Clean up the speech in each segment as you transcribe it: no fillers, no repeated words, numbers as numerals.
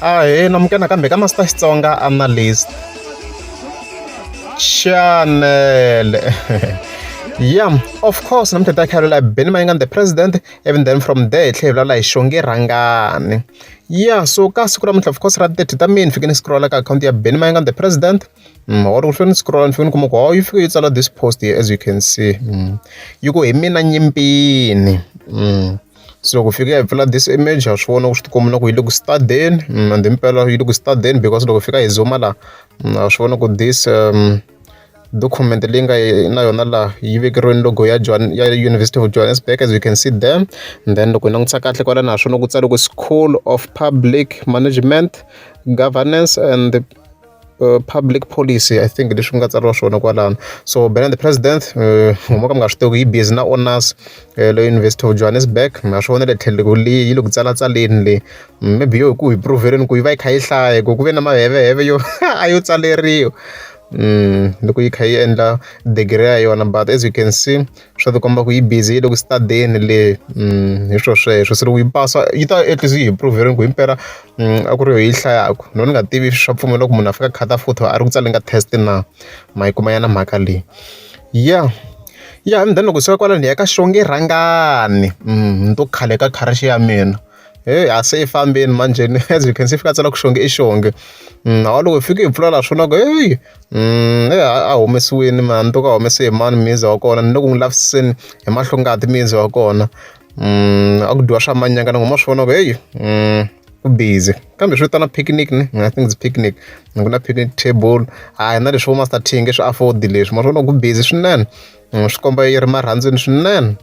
Ahee, namukela nakambe ka Master Xitsonga Analyst Channel. Yeah, of course namuntlha ta khalela Benny Mayengani the president, even then from there hi tlhela hi vulavula hi Xongi Rhangani. Yeah, so ka siku namuntlha, of course, ra 30 ta May, ni fike ni scrolla ka akhawunti ya Benny Mayengani the president. Or ku fike ni scrolla, ni fike ni kuma ku oh, yi fike yi tsala this post here, as you can see. Yi ku hi mina nyimpini. So loko fika hi pfula this image, ha swi vona ku swi tikomba na ku yi le ku stadeni, and himpela yi le ku stadeni, because loko fika hi zooma laha, ha swi vona ku this document leyi nga na yona laha yi vekeriweni logo ya Johan ya University of Johannesburg, as you can see there. And then loko hi langutisa kahle kwala, na swona ku tsariwe ku School of Public Management, Governance and Public Policy, I think leswi nga tsariwa swona kwalano. So Benny the President, mo ka mi nga swi tivi, yi busy na honors le University of Johannesburg. Ma swi vona le tlhelo ku leyi yi le ku tsalatsaleni leyi, maybe yo hi ku hi provheleni ku yi va yi kha yi hlaya, ku ve na maheveheve yo a yo tsaleriwa loko yi kha yi endla degree ya yona. But as you can see, swa tikomba ku yi busy, yi le ku stadeni le. Hi swo sweswo. Se loko yi pasa, yi ta at least yi hi provheleni ku himpela a ku ri yo yi hlayaku. No ni nga tivi swa pfumela ku munhu a fika khata futhi a ri ku tsaleni ka test na ma yi kuma yana mhaka leyi. Yeah, and then loko suka kwalano hi ya ka Xongi Rhangani. Ni to khale ka crush ya mina. Hey, a se yi fambeni manjheni. As you can see, fika tsala ku Xongi i Xongi. Hawa, loko hi fike hi pfula laha, swona ku heyi, a humesiwini mani to ka humese hi mani mizi wa kona. Ni le ku n'wi lavisiseni hi mahlongati mizi wa kona. A ku dyiwa swa manyanga, ni ma swi vona ku heyi, ku busy, kambe swi vitana picnic ni. I think it's picnic, ku na picnic table. Hayi, na leswi vo Master T nge swi afford leswi. Ma swi vona ku busy swinene, swi komba yi ri marhandzwini swinene.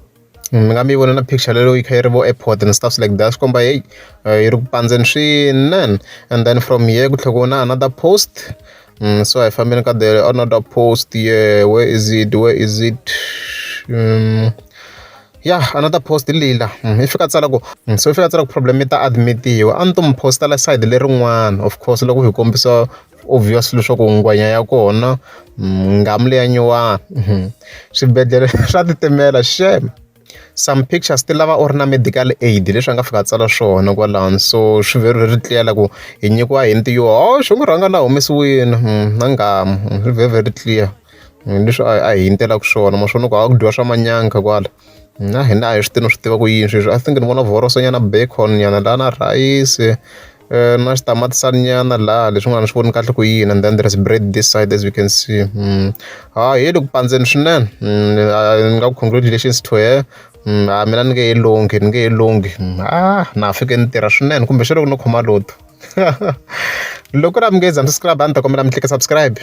Mi nga mi vona na picture leyo yi kha yi ri vo airport and stuff like that, swi komba heyi, yi ri ku pandzeni swinene. And then from here ku tlhela ku na another post. So a hi fambeni ka the another post. Yeah, where is it? Where is it? Yeah, another post hi leyi la. Yi fika tsala ku, so yi fika tsala ku problem yi ta admit-iwa. A ni to mi postela side lerin'wana, of course, loko hi kombisa obvious leswaku ngwenya ya kona ngamu leya nyuwana. Swibedhlele swa titimela xem. Some pictures ti lava u ri na medical aid, leswi a nga fika a tsala swona kwalano. So swi very very clear ku hi nyikiwa hint yo ho Xongi Rhangani a humesiwini na nghamu. Swi very very clear leswi a hi hintelaka swona. Ma swona ku a ku dyiwa swa manyanga kwala, na hina a hi swi tivi no swi tiva ku yini sweswi. I think ni vona vhoroso nyana, bacon nyana laha, na rhayisi na xitamatisani nyana laha, leswin'wana swi voni kahle ku yini. And then there is bread this side, as we can see. Ha, hi le ku pandzeni swinene. Ni nga ku congratulations to her. A mina ni nge he longhi, ni nge he longhi. Ah, na ha fike ni tirha swinene, kumbe xana loko no khoma lotto. Loko ri a mi nge za mi subscribe, a ni ta kombela mi tlika subscribe.